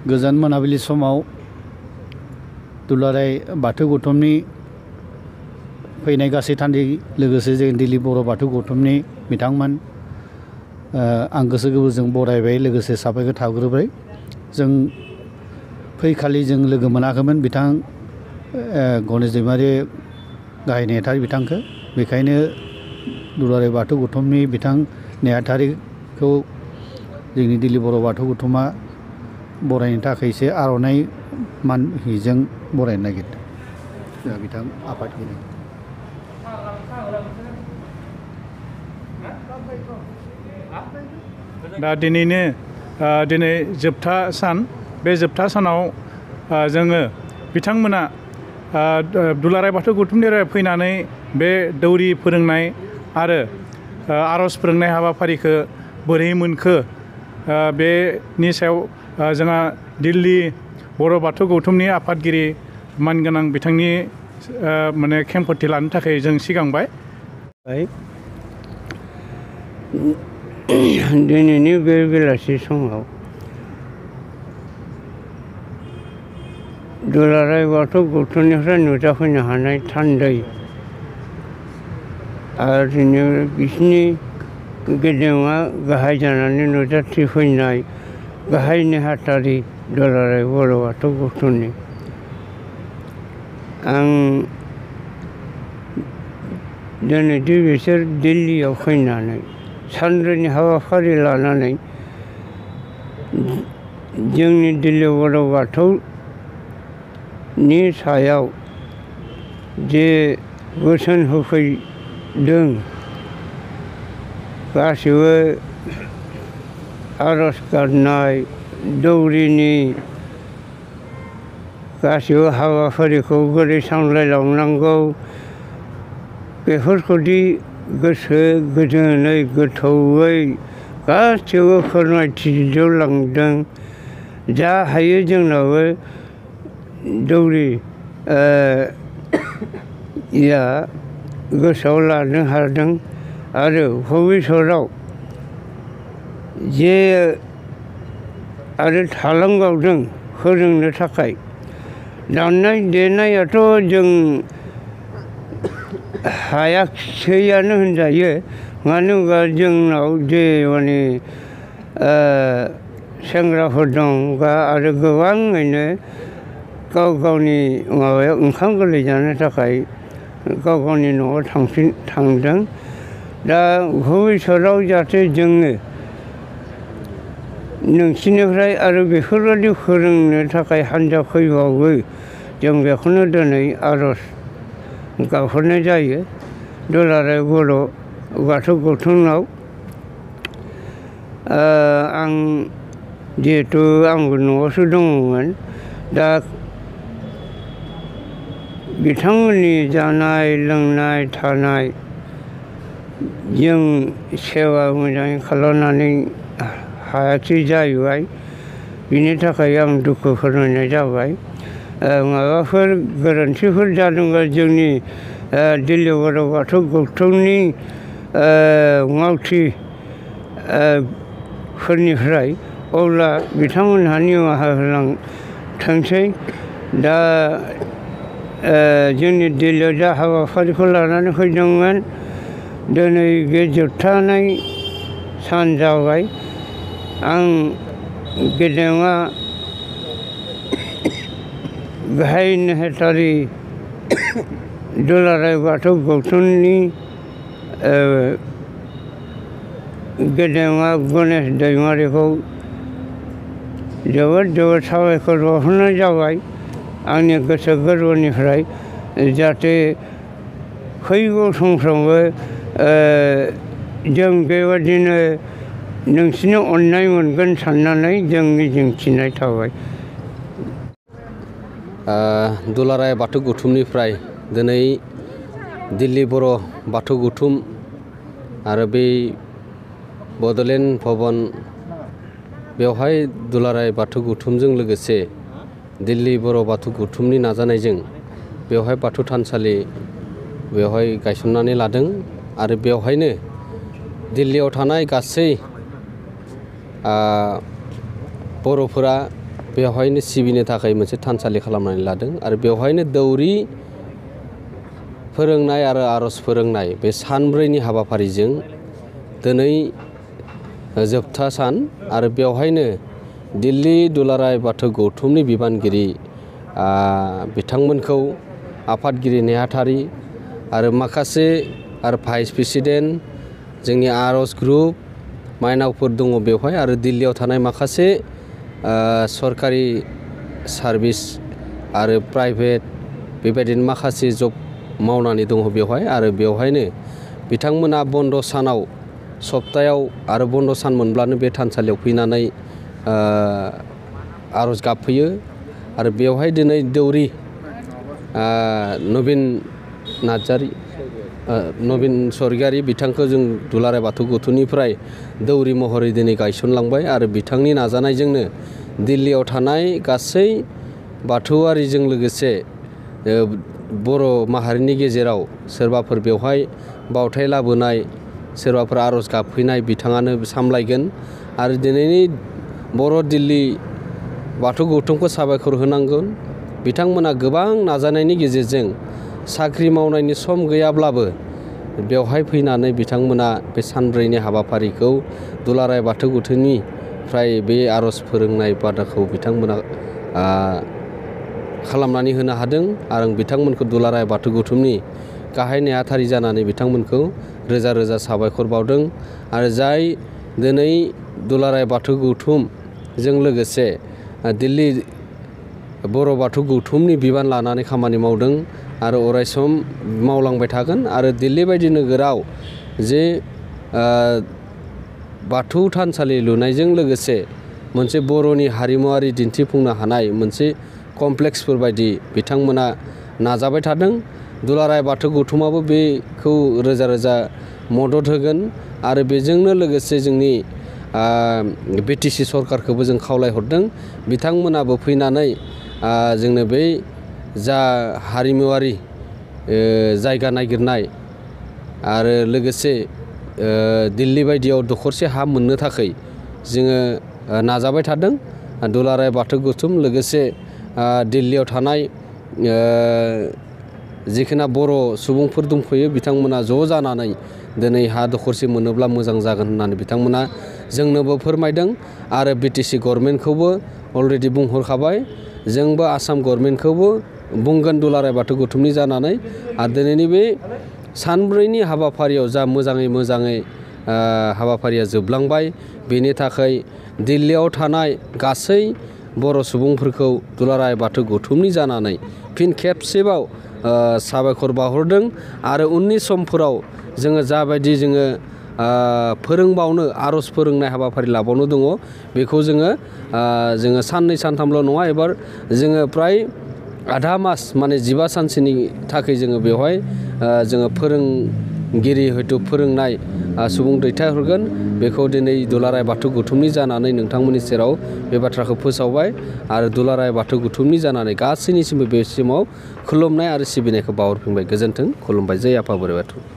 गोजान मोनाबिलि समाव दुलाराय बाथौ गौथुमनि फैनाय गासै थान्दै लोगोसे जों दिल्ली बर' बाथौ गौथुमनि बिथांमोन आं गोसो गोरबोजों बरायबाय लोगोसे साबायखर थाग्रोबाय। जों फैखालि जों लोगो मोनाखैमोन बिथां गणेश दैमारि गाहाय नेहाथारि बिथांखौ, बेखायनो दुलाराय बाथौ गौथुमनि बिथां नेहाथारिखौ जोंनि दिल्ली बर' बाथौ गौथुमा बरायनो थाखाय एसे आर'नाइ मान हिजों बरायनो नागिरदों जोंहा बिथां आफादगिरि। दा दिनै जोबथा सान, बे जोबथा सानाव जोङो बिथांमोना दुलाराय बाथौ गौथुमनिफ्राय फैनानै बे दौरि फोरोंनाय आरो आर'ज फोरोंनाय हाबाफारिखौ बोरै मोनखो बेनि सायाव जोंहा दिल्ली बर' बाथौ गौथुमनि आफादगिरि मानगोनां बिथांनि माने खेंफोरथि लानो थाखाय जों सिगांबाय। दिनैनि बे बेलासि समाव दुलाराय बाथौ गौथुमनिफ्राय नुजाफैनो हानाय थान्दै आरो बिसिनि गेदेमा गाहाय जानानै नुजाथिफैनाय गाहाय नेहाथारि दुलाराय बर' बाथौ गौथुमनि आं दिनैदि बिसोर दिल्लीयाव फैनानै सानब्रैनि हाबाफारि लानानै जोंनि दिल्ली बर' बाथौनि सायाव जे बोसोन होफैदों, गासिबो आर'ज गाबनाय दौरिनि गासिबो हाबाफारिखौ बोरै सामलायलांनांगौ बेफोरखौदि गोसो गोजोनै गोथौयै गासिबो फोरमायथिजोबलांदों। जा हायो जोंनाबो दौरि गोसोआव लानो हादों आरो भबिसतआव जे आरो थालांबावदों फोरोंनो थाखाय। दामनाय देनायाथ' जों हायाखिसैयानो होनजायो, मानो होनबा जोंनाव जे माने सेंग्राफोर दं आरो गोबाङैनो गाव गावनि माबायाव ओंखाम गोरलै जानो थाखाय गाव गावनि न'आव थांदों। दा भबिसतआव जाहाथे जोङो नोंसिनिफ्राय आरो बेफोरबायदि फोरोंनो थाखाय हान्जा फैबावो, जों बेखौनो दिनै आर'ज गाबहरनाय जायो दुलाराय बर' बाथौ गौथुमाव। आं जिहेथु आंबो न'आवसो दङमोन, दा बिथांमोननि जानाय लोंनाय थानाय जों सेवा मोजाङै खालामनानै हायाखै जाहैबाय, बिनि थाखाय आं दुखु फोरमायनाय जाबाय। माबाफोर गोरोन्थिफोर जादोंबा जोंनि दिल्ली बर' बाथौ गौथुमनि मावथि फोरनिफ्राय अब्ला बिथांमोनहा निमाहा होलांथोंसै। दा जोंनि दिल्लीयाव जा हाबाफारिखौ लानानै फैदोंमोन, दिनै बे जोबथानाय सान जाबाय। आं गेदेमा गाहाय नेहाथारि दुलाराय बाथौ गौथुमनि गेदेमा गणेश दैमारिखौ जोबोद जोबोद साबायखर बावहरनाय जाबाय आंनि गोसो गोरबोनिफ्राय, जाहाथे फैगौ समफ्रावबो जों बेबादिनो नोंसिनि अननाय मोनगोन साननानै जों मिजिंथिनाय थाबाय। दुलाराय बाथौ गौथुमनिफ्राय दिनै दिल्ली बर' बाथौ गौथुम आरो बै बड'लेण्ड भवन बेवहाय दुलाराय बाथौ गौथुमजों लोगोसे दिल्ली बर' बाथौ गौथुमनि नाजानायजों बेवहाय बाथौ थानसालि बेवहाय गायसननानै लादों आरो बेवहायनो दिल्लीयाव थानाय गासै बर'फोरा बेवहायनो सिबिनो थाखाय मोनसे थानसालि खालामनानै लादों आरो बेवहायनो दौरि फोरोंनाय आरो आर'ज फोरोंनाय बे सानब्रैनि हाबाफारिजों दिनै जोबथा सान आरो बेवहायनो दिल्ली दुलाराय बाथौ गौथुमनि बिबानगिरि बिथांमोनखौ आफादगिरि नेहाथारि आरो माखासे आरो भाइस प्रेसिडेन्ट जोंनि आर'ज ग्रुप माइनावफोर दङ बेवहाय आरो दिल्लीयाव थानाय माखासे सरकारि सार्भिस आरो प्राइभेट बेबायदिनो माखासे जब मावनानै दङ बेवहाय आरो बेवहायनो बिथांमोना बन्द सानाव सप्तायाव आरो बन्द सान मोनब्लानो बे थानसालियाव फैनानै आर'ज गाबफैयो आरो बेवहाय दिनै दौरि नबिन स्वर्गियारि बिथांखौ जों दुलाराय बाथौ गौथुमनिफ्राय दौरि महरै दिनै गायसनलांबाय आरो बिथांनि नाजानायजोंनो दिल्लीयाव थानाय गासै बाथौआरिजों लोगोसे बर' माहारिनि गेजेराव सोरबाफोर बेवहाय बावथाय लाबोनाय सोरबाफोर आर'ज गाबफैनाय बिथाङानो सामलायगोन आरो दिनैनि बर' दिल्ली बाथौ गौथुमखौ साबायखर होनांगोन। बिथांमोना गोबां नाजानायनि गेजेरजों साख्रि मावनायनि सम गैयाब्लाबो बेवहाय फैनानै बिथांमोना बे सानब्रैनि हाबाफारिखौ दुलाराय बाथौ गौथुमनिफ्राय बे आर'ज फोरोंनाय बादाखौ बिथांमोना खालामनानै होनो हादों आरो बिथांमोनखौ दुलाराय बाथौ गौथुमनि गाहाय नेहाथारि जानानै बिथांमोनखौ रोजा रोजा साबायखर बावदों आरो जाय दिनै दुलाराय बाथौ गौथुमजों लोगोसे दिल्ली बर' बाथौ गौथुमनि बिबान लानानै खामानि मावदों आरो अरायसम मावलांबाय थागोन आरो दिल्ली बायदि नोगोराव जे बाथौ थानसालि लुनायजों लोगोसे मोनसे बर'नि हारिमुवारि दिन्थिफुंनो हानाय मोनसे कमप्लेक्सफोर बायदि बिथांमोना नाजाबाय थादों। दुलाराय बाथौ गौथुमाबो बेखौ रोजा रोजा मदद होगोन आरो बेजोंनो लोगोसे जोंनि BTC सरकारखौबो जों खावलायहरदों बिथांमोनाबो फैनानै जोंनो बै जा हारिमुवारि जायगा नागिरनाय आरो लोगोसे दिल्ली बायदियाव दखरसे हा मोननो थाखाय जोङो नाजाबाय थादों। दुलाराय बाथौ गौथुम लोगोसे दिल्लीयाव थानाय जिखिना बर' सुबुंफोर दंफैयो बिथांमोना ज' जानानै दिनै हा दखरसे मोनोब्ला मोजां जागोन होननानै बिथांमोना जोंनोबो फोरमायदों आरो BTC गभर्नमेन्टखौबो अलरेडि बुंहरखाबाय जोंबो आसाम गभर्नमेन्टखौबो बुंगोन दुलाराय बाथौ गौथुमनि जानानै आरो दिनैनि बे सानब्रैनि हाबाफारियाव जा मोजाङै हाबाफारिया जोबलांबाय बेनि थाखाय दिल्लीयाव थानाय गासै बर' सुबुंफोरखौ दुलाराय बाथौ गौथुमनि जानानै फिन खेबसेबाव साबायखर बावहरदों आरो उननि समफोराव जोङो जाबायदि जोङो फोरोंबावनो आर'ज फोरोंनाय हाबाफारि लाबावनो दङ बेखौ जोङो साननै सानथामल' नङा एबार जोङो प्राय आधा मास माने 15 सानसोनि थाखाय जोङो बेवहाय जोङो फोरोंगिरि हयथ' फोरोंनाय सुबुं दैथायहरगोन बेखौ दिनै दुलाराय बाथौ गौथुमनि जानानै नोंथांमोननि सेराव बे बाथ्राखौ फोसावबाय आरो दुलाराय बाथौ गौथुमनि जानानै गासैनिसिमबो बे समाव खुलुमनाय आरो सिबिनायखौ बावहरफिनबाय। गोजोन्थों, खुलुमबाय, जै आफा बोराइ बाथौ।